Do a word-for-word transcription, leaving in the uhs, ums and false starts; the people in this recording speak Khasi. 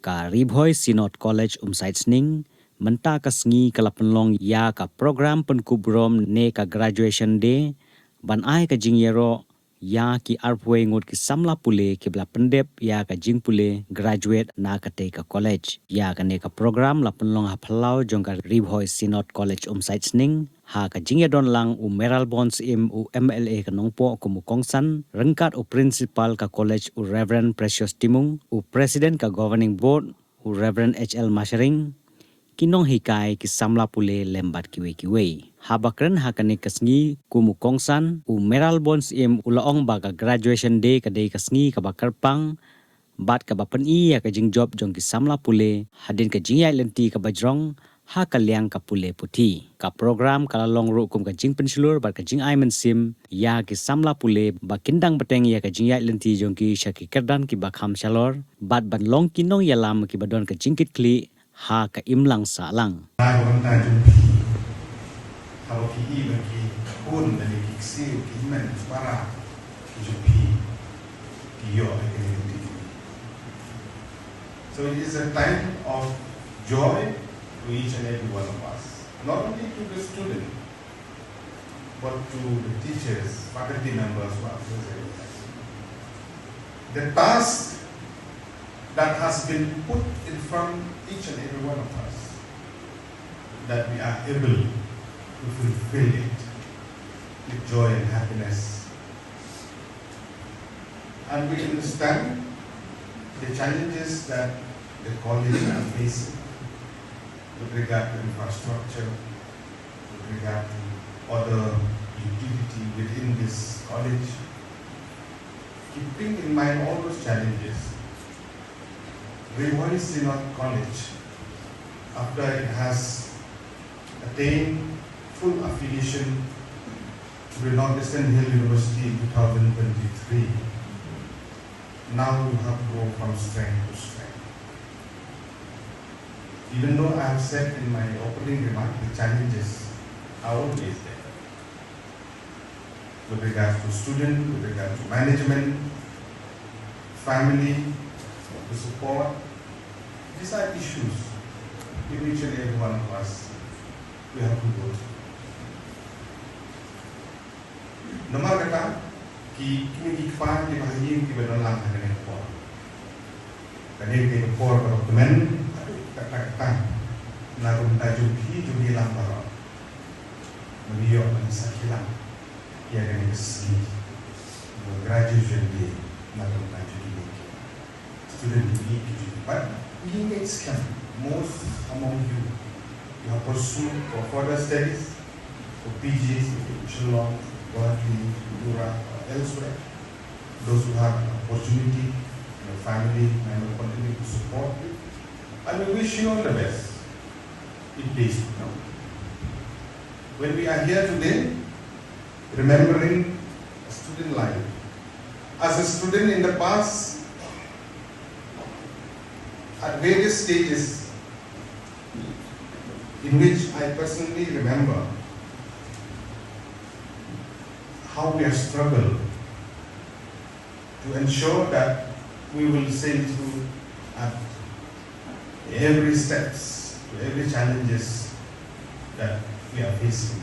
Ka Ri Bhoi Synod College Umsaitsning, mynta ka sngi ka la pynlong ïa ka program pynkup burom ne ka Graduation Day, ban ai ka jingïaroh ïa ki arphew wei ngut ki samla pule kiba la pyndep ïa ka jingpule graduate na katei ka college. Ïa kane ka program la pynlong ha phyllaw jong ka Ri Bhoi Synod College Umsaitsning, ha ka jingïadon lang u Mayralborn Syiem, u M L A ka Nongpoh kum u kongsan, ryngkat u Principal ka college u Reverend Precious Timung, u President ka Governing Board u Reverend H L Masharing, ki nonghikai, ki samla pule lem bad kiwei kiwei. Haba kren ha kane ka sngi kum u kongsan, u Mayralborn Syiem u la ong ba ka Graduation Day ka dei ka sngi kaba kyrpang bad kaba pyni ïa ka jingjop jong ki samla pule hadien ka jingïaid lynti kaba jrong ha ka liang ka pule puthi. Ka program ka la long ruh kum ka jingpynshlur bad ka jingai mynsiem ïa ki samla pule ba kin dang bteng ïa ka jingïaid lynti jong ki sha ki kyrdan kiba kham shalor, bad ban long ki nongïalam kiba don ka jingkitkhlieh ha ka imlang sahlang. Na ka bynta jong phi, haba phi i ba ki khun lane ki ksiew ki hynmen para ki jong phi ki ïoh ïa kane ka degree. So it is a time of joy to each and every one of us, not only to the student, but to the teachers, faculty members who are present with us. The task that has been put in front each and every one of us, that we are able to fulfill it with joy and happiness. And we understand the challenges that the college are facing with regard to infrastructure, with regard to other utility within this college. Keeping in mind all those challenges, Ri Bhoi Synod College, after it has attained full affiliation to the Northeastern Hill University in two thousand twenty-three, now you have grown from strength to strength. Even though I have said in my opening remark, the challenges are always there. With regards to student, with regards to management, family, the support, these are issues in each and every one of us we have to go through. Namar kata, ki kmie ki kpa kiba ha ïing kiba don lang ha kane ka por. Kane ka dei ka por kaba kmen, haduh katta katta, na ka bynta jong phi jong ngi lang baroh. Ba ngi ïoh ban sakhi lang ïa kane ka sngi, ba graduation day, na ka bynta jong ngi. Student ki, ki, ki, but you get scam. Most among you, you have pursued for further studies, for P Gs in Shillong, Guwahati, Tura, or elsewhere. Those who have an opportunity, your family, may not continue to support you. And we wish you all the best. It pays to come. When we are here today, remembering a student life. As a student in the past, at various stages, in which I personally remember how we have struggled to ensure that we will sail through at every steps, to every challenges that we are facing.